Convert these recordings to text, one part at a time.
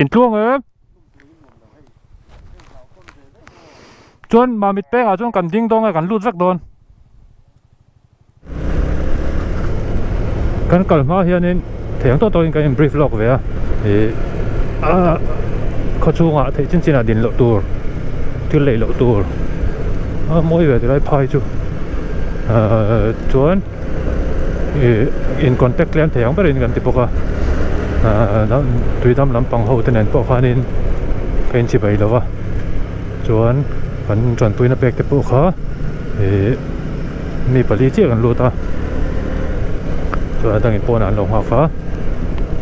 Intluang em? Chuan Mamit pengah chuan kan ding dawn nge kan lut vek dawn? Kan kal hma hianin thei ang tawk tawkin kan in brief lawk ve a ih ah khaw chhungah theih chin chinah din loh tur thil lei loh tur a mawi ve tilai phai chu ahh chuan ih in contact tlem thei ang berin kan ti bawk a ahh tuidam lampang ho te nen pawh khanin ka inchibai lo va chuan kan tanpuina pek te pawh kha ih. Mi pali chiah kan lut a chuan a dangin pawnah an lo nghak a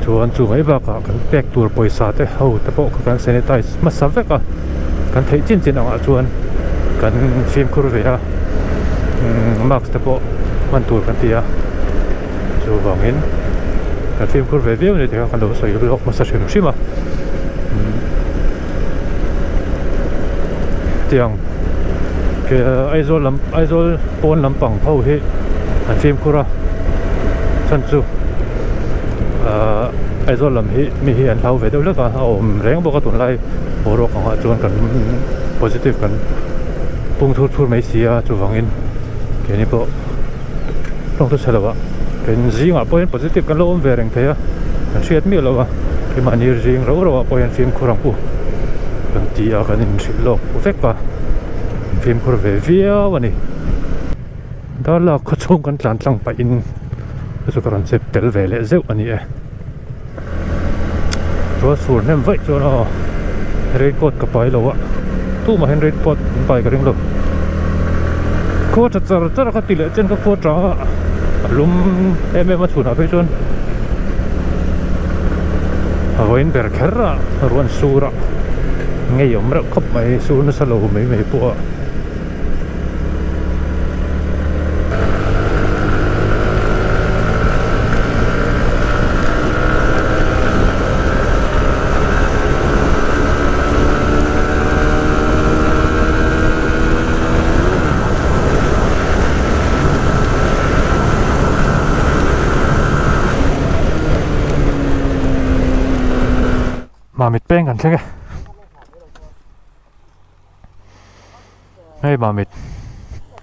chuan chu mai bakah kan pek tur pawisa te ho te pawh kha kan sanitize hmasa vek a kan theih chin chin angah chuan kan fimkhur ve a umm mask te pawh hman tur kan ti a chuvangin kan fimkhur ve viau a ni tih kha kan lo sawi lawk hmasa hrim hrim a tiang ke Aizawl lam Aizawl pawn lampang ho hi an fimkhur a chhan chu ahh Aizawl lam hi mi hi an hlau ve deuh hlek a a awm reng bawk a tunlai boruak ang ah chuan kan positive kan pung thur thur mai si a chuvangin keini pawh tawng chu chhe lo ah kan zingah pawh hian positive kan lo awm ve reng thei a kan hriat miah lo a keimahni zing rauh rauh ah pawh hian fimkhur ang u kan ti a kan inhrilh lawk vek a fimkhur ve viau a ni darlak khaw chhung kan tlan tlang pah in chu ka rawn chep tel ve leh zeuh a ni e ruah sur hnem vaih chuan aw raincoat ka pai lo a tumah hian raincoat an pai ka ring lo khua tha char char a ka ti leh chen ka khua tang a a lum em em a chhunah phei chuan a vawiin ber kher a ruah an sur a ngei awm reuh khawp mai sur nasa lo mai mai pawh a. Mamit peng kan thleng e. Hei mamit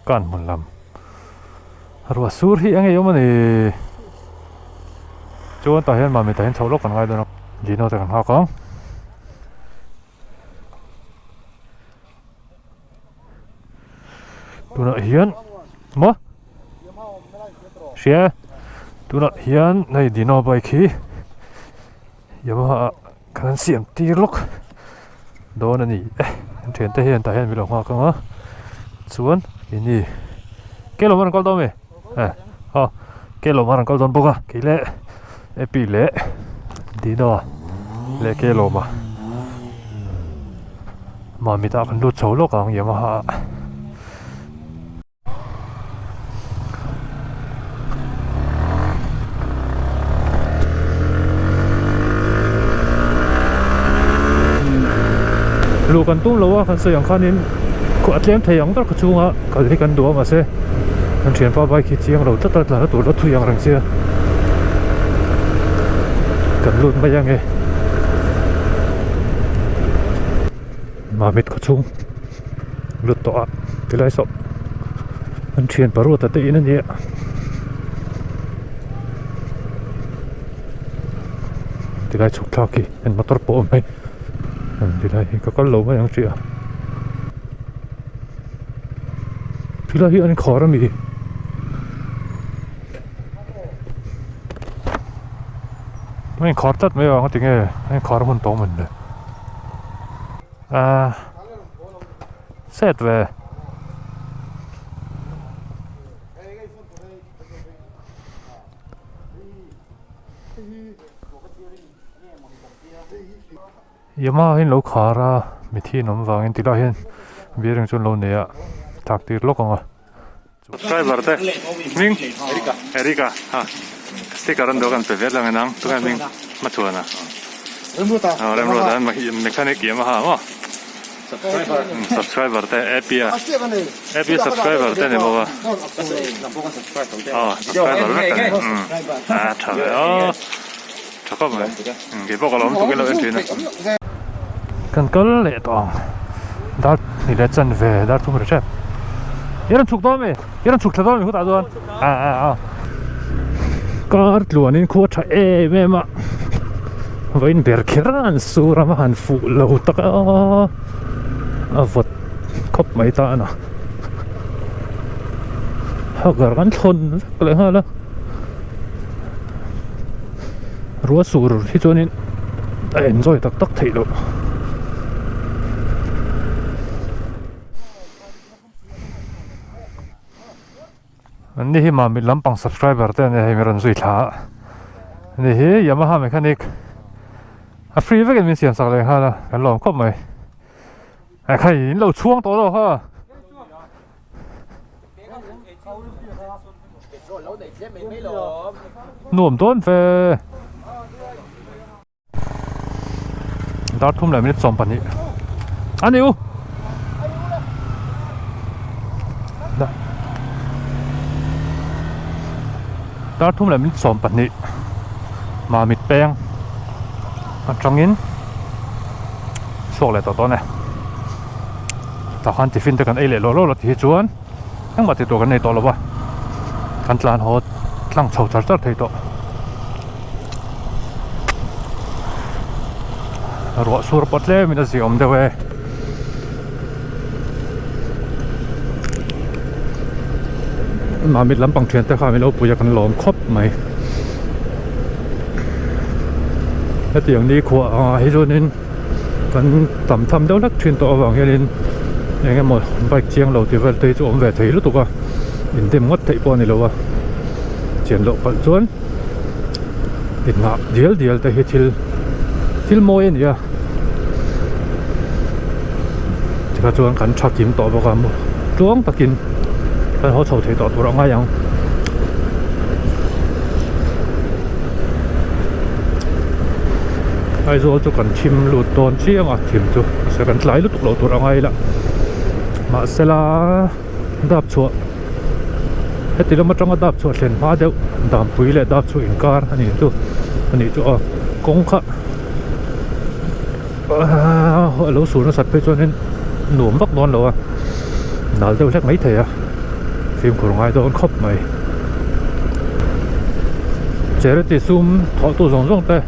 kan hmun lam ruah sur hi eng awm a ni chuan tah hian mamit ah hian chhoh lawk kan ngai dawn a Gino te kan nghak ang tunah hian maw hria tunah hian hei Dino bike hi Yamaha ah kan siam tir lawk dawn a ni e an thian te hian tah hian min lo nghak ang a chuan ini ke lawm a rawn kal dawn mi eh aw ke lawm a rawn kal dawn bawk a kei leh epi leh dino leh ke lawm a mamit ah kan lut chho lawk ang yamaha ah. Luh kan tum lo a kan sawi ang khanin a tlem thei ang ber khaw chhunga kal hi kan duh a mahse kan thianpa bike hi chiang lo tlat a tlan a tur la thui ang reng sia kan lut mai ange Mamit khaw chhung. Lut tawh a tilai saw an thian paruata te in a nia tilai chhuk thlak hi an motor pawh a awm mai tilai hi ka kal lo mai ang tia tilai hi an khar a mi a inkhar tlat mai ang a tinge a inkhar hmun tawh mawn le. Ah set ve. Yamaha hi an lo khar a mithi an awm vangin ti lai hian bearing chu an lo nei a thak tir lawk ang a. Driver te hming Erika ha sticker an duh kan pe vel ang enang tunge hming Hmachhuana Remruata Remruata mechanic Yamaha maw subscriber te AP a AP subscriber te ni bawk a aw subscriber vek an ni a tha ve aw. Tha khawp mai. Kei pawh ka lawm tuk ilo en thin a. Kan kal leh tawh ang. Dar hnih leh chan ve dar thum ri tep. I rawn chhuk dawn mi? I rawn chhuk thla dawn mi khutah chuan? A a a. Kar tluanin khua tha em em a. Vawiin ber kher a an sur a va han fuh lo tak a. A vawt khawp mai ta a na. Hagar kan thlawn vek leh nghal a. Ruah sur hi chuanin a enjoy tak tak theih loh. An ni hi Mamit lampang subscriber te an ni a hei mi rawn zui thla a ni hi Yamaha mechanic a free vekin min siam sak leh nghal a kan lawm khawp mai a khai in lo chhuang tawh lo kha. Nuam dawn ve. Dar thum leh minute 12 a ni u. Dar thum leh minute 12 Mamit peng atangin chhuak leh tawh dawn e. Tah khan tiffin te kan ei leh lawh lawh la ti hi chuan engmah tih tur kan nei tawh lo va, kan tlan haw tlang chho char char thei tawh. Ruah sur pawh tlem in a ziah awm deuh e. Mamit lampang thian te kha min lo pui a kan lawm khawp mai. Hetiang nikhua ah hi chuanin. Kan tam tham deuh hlek thin tawh avang hianin eng emaw bike chiang lo tih vel te hi chu awm ve thei lutuk a, indim ngawt theih pawh a ni lo a, chian loh palh chuan inngah dial dial te hi thil thil mawi a ni a, tikha chuan kan tha kim tawh bawk a tluang takin kan haw chho thei tawh tur a ngai ang. Aizawl chu kan thim lut dawn chiang a thim chu mahse kan tlai lutuk loh tur a ngai la mahsela dap chhuah heti lam atanga dap chhuah thlen hma deuh dampui leh dap chhuah inkar a ni chu a nih chu aw kawng kha a lo sur nasat phei chuanin nuam vak dawn lo a nal deuh hlek mai thei a fimkhur ngai dawn khawp mai charity sum thawh tu zawng zawng te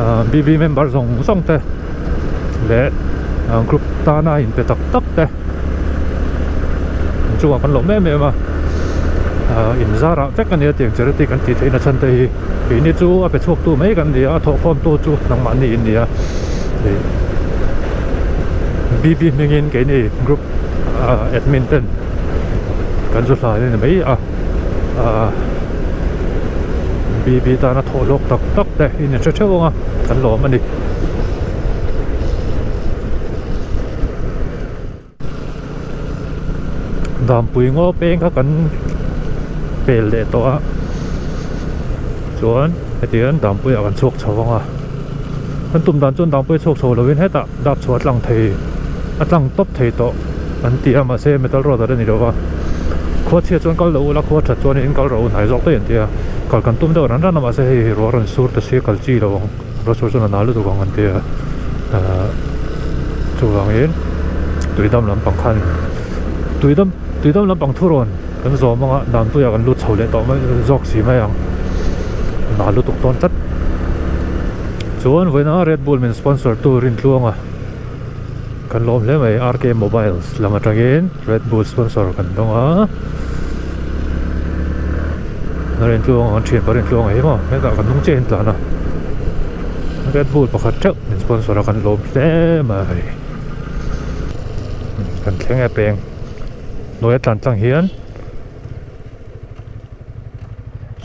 ahh B_B member zawng zawng te leh group tana inpe tak tak te an chungah kan lawm em em a ahh inzarah vek a nia tiang charity kan tih theihna chhan te hi. Keini chu a pe chhuak tu mai kan ni a, a thawhkhawm tu chu nangmahni in ni a. Hei BB hmingin keini group admin ten kan zu hlai a ni mai a. BB tana thawh hlawk tak tak te in in hre theuh ang a, kan lawm a ni. Dampui ngaw peng kha kan pel leh tawh a chuan heti hian Dampui ah kan chhuak chho ang a kan tum dan chuan Dampui chhuak chho lovin hetah dap chhuah a tlang thei a tlang tawp thei tawh an ti a mahse metal road a la ni lo va khua chhiat chuan kal lo ula khua that chuan in kal rawh u hnai zawk daih an ti a kal kan tum deuh ran ran a mahse hei ruah rawn sur ta si a kal chi lo ang. Ruah chuan a nal lutuk ang an ti a ahh chuvangin tuidam lampang khan tuidam tuidam lampang thurawn kan zawm anga danpuiah kan lut chho leh tawh mai zawk si mai ang nal lutuk dawn tlat chuan vawiina Red Bull min sponsor tu Rintluanga kan lawm hle mai RK Mobiles lam atangin Red Bull sponsor kan dawng a Rintluanga an thian pa Rintluanga hi maw hetah kan hnung chiah in tlan a Red Bull pakhat theuh min sponsor a kan lawm hle mai kan thleng e peng hnuai a tlan tlang hian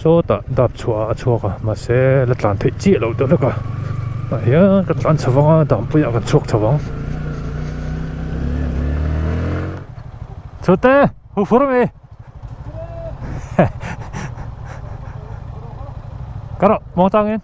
sawtah dap chhuah ah a chhuak a mahse la tlan theih chiah loh deuh hlek a tah hian ka tlan chho vang a dangpuiah kan chhuak chho ang chhute hu fur ami ka rawh muang changin.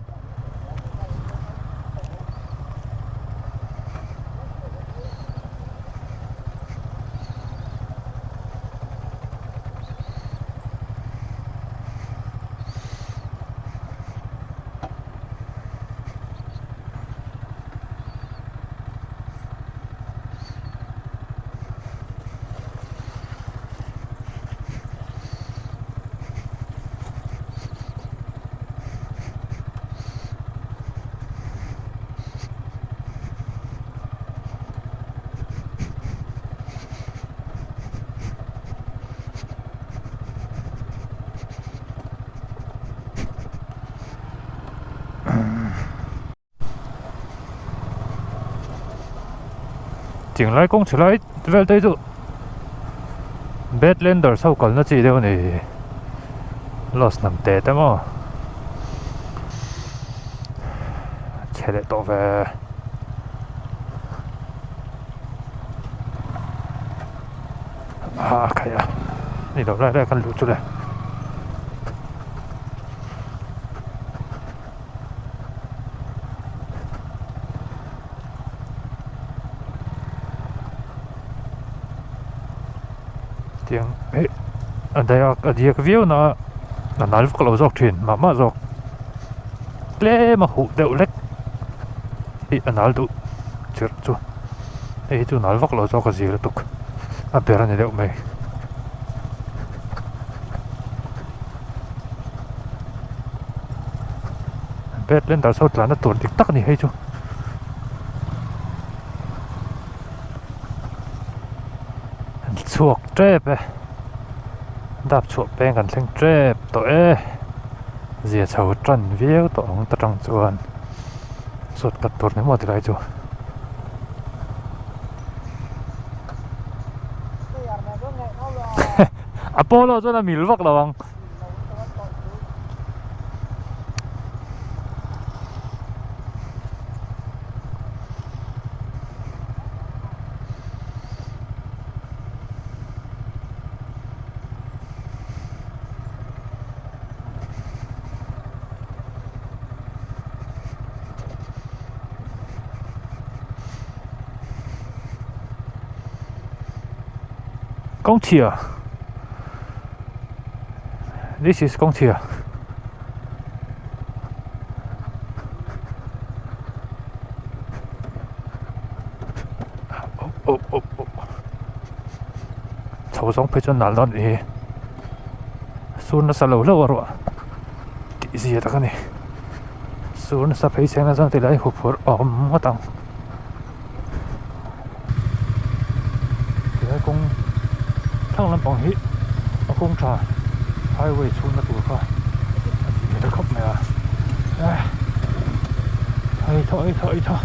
Tiang lai kawng chhe lai vel te hi chu Badlanders ho kalna chi deuh a ni Lost hnam te te maw chhe leh tawh ve. A khaih a ni lo lai lai kan luh chu le. Tiang hei a daih a diak viau na a a nal vak lo zawk thin mah mah zawk tlem a huh deuh hlek hi a nal duh chirh chu hei hi chu nal vak lo zawk a zir lutuk a ber a ni deuh mai. Badlanders ho tlanna tur dik tak a ni hei chu. An chhuak tep e. Dap chhuah peng kan thleng tep tawh e. Zia chho tan viau tawh ang ta tang chuan sawt kat tur ni maw tilai chu. Apollo chuan a mil vak lo ang. Kawngchhia This is kawngchhia Oh oh oh Chho zawng phei chuan nal dawn anih hi Sur nasa lo hlauh a ruah tih zia tak a ni Sur nasa phei chheng nasa ti lai huphurh a awm ngawt ang. Tilai kawng thlang lampang hi a kawng tha highway chhungna tur kha a tih hmel khawp mai a hei thaw hei thaw hei thaw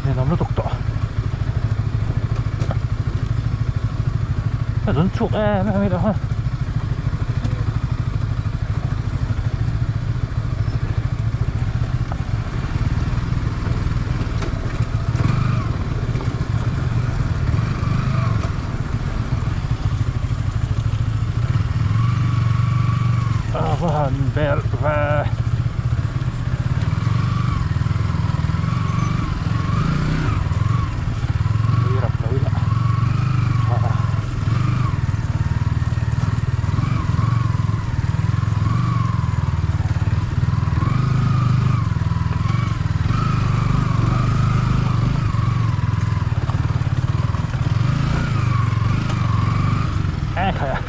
ninawm lutuk tawh a rawn chhuak em em mai lo ha. A va han belh ve. Nui rap lo ila tha a. E khai a.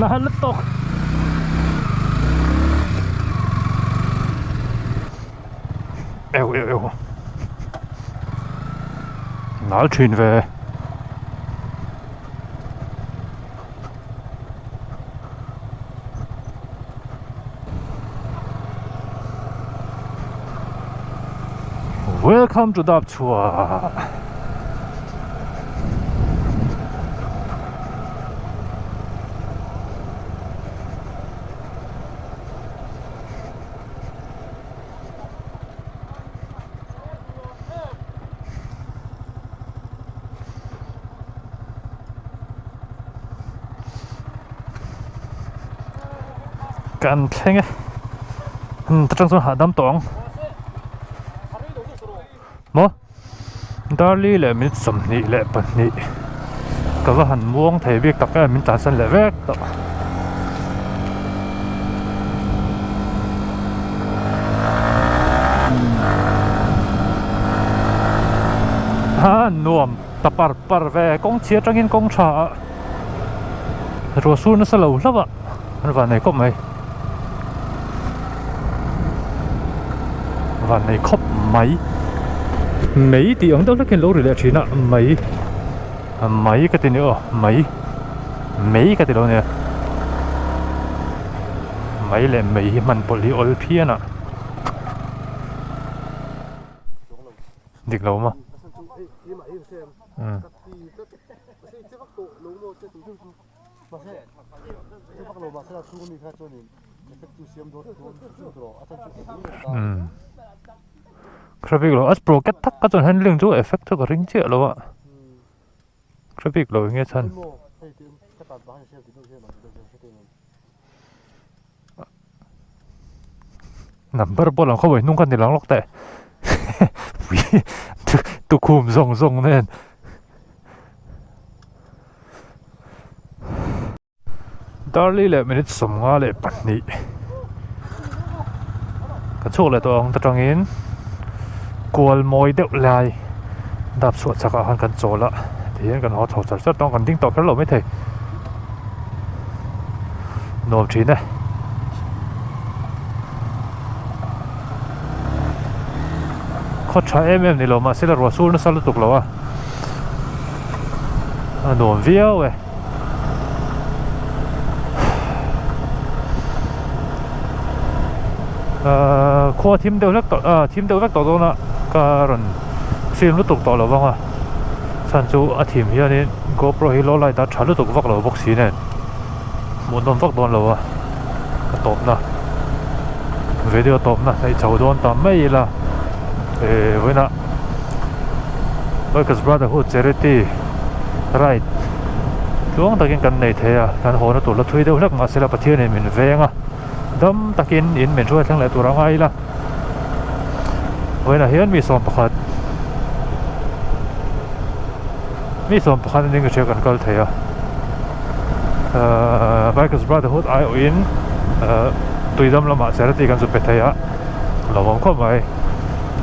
Na lutuk. Eu eu eu. Nal thin ve. Welcome to Dapchhuah. Kan thleng e ta tang chuan hahdam tawh ang maw Darli leh minute 22 ka va han muang thei bik tak em min tlansan leh vek tawh. A nuam ta par par ve kawng chhia atangin kawng tha ah ruah sur nasa lo hlauh a an van nei khawp mai van nei khawp mai mei tih ang deuh hlek hian lo ri leh thin a mei mai ka ti ni aw mai mei ka ti lo nia mai leh mei hi hman pawlh hi awl phian a. Dik lo maw? Traffic lo a sprocket tak ka chuan handling chu effect chu ka ring chiah lo a traffic lo enge chhan number pawh lang khaw hnung kha ni lang lawk teh tukhum zawng zawng nen. Darli leh minute 52 ka chhuak leh tawh ang ta tangin kual mawi deuh lai dap chhuah chakah khan kan chawl a tihian kan haw chho char char tawh ang kan ding tawh kher lo maithei nuam thin e. Khaw tha em em ni lo mahse la ruah sur nasa lutuk lo a a nuam viau e. Ahh khua thim deuh hlek tawh ah thim deuh vek tawh dawn a ka rawn film lutuk tawh lo vang a chhan chu a thim hianin GoPro hi low light a tha lutuk vak lo bawk si nen hmuhnawm vak dawn lo a a tawpna video tawpna hnaih chho dawn ta mai ila eh vawiinah Bikers Brotherhood Charity ride tluang takin kan nei thei a kan haw na tur la thui deuh hlek mahse la Pathianin min veng a dam takin in min hruai thleng leh tur a ngai ila vawiinah hian mi 11 mi 11 aning ka hria kan kal thei a ahh Bikers Brotherhood aiawhin ahh tuidam lamah charity kan zu pe thei a lo awm khawp mai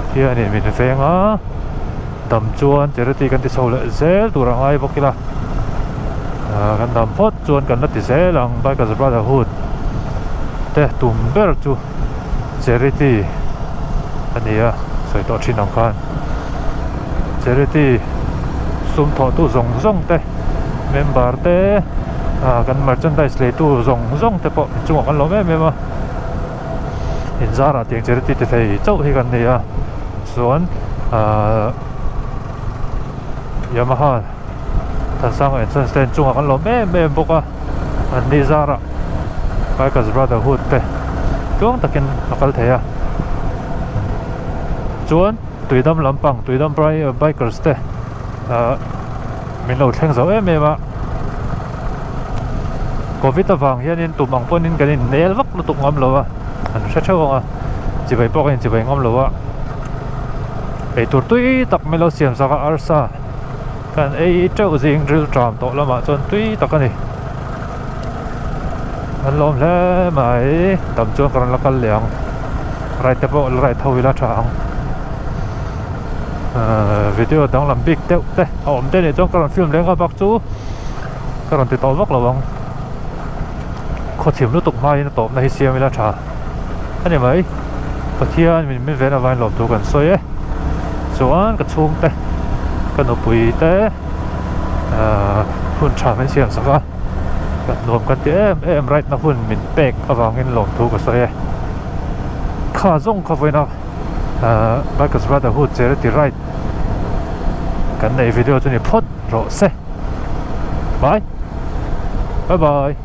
Pathianin min veng a. Dam chuan charity kan ti chho leh zel tur a ngai bawk ila ah kan dam phawt chuan kan la ti zel ang Bikers Brotherhood te tum ber chu charity a ni a sawi tawh thin ang khan charity sum thawh tu zawng zawng te member te ah kan merchandise lei tu zawng zawng te pawh inchungah kan lawm em em a inzarah tiang charity ti thei chauh hi kan ni a chuan ahh Yamaha Thansanga and Sons te inchungah kan lawm em em bawk a an ni zarah Bikers Brotherhood te tluang takin a kal thei a chuan tuidam lampang tuidam bikers te ahh min lo thleng zo em em a Covid avang hianin tum ang pawhin kan innel vak lutuk ngam lo a an hre theuh ang a chibai pawh kan inchibai ngam lo a eitur tui tak mai lo siam zak a arsa kan ei teuh zing ril tram tawh lamah chuan tui tak a ni an lawm hle mai dam chuan ka rawn la kal leh ang ride te pawh la ride ho ila tha ang ahh video danglam bik deuh te a awm te nih chuan ka rawn film leng a bak chu ka rawn ti tawh vak lo ang khawchhim lutuk hmain a tawpna hi siam ila tha a ni mai Pathian min min ven avangin lawmthu kan sawi e chuan ka chhungte ka nupui te ahh hun tha min siam sak a kan nuam kan ti em em right na hun min pek avangin lawmthu ka sawi e kha zawng kha vawiin a ahh Bikers Brotherhood charity ride kan neih video chu ni phawt rawh se bye bye bye.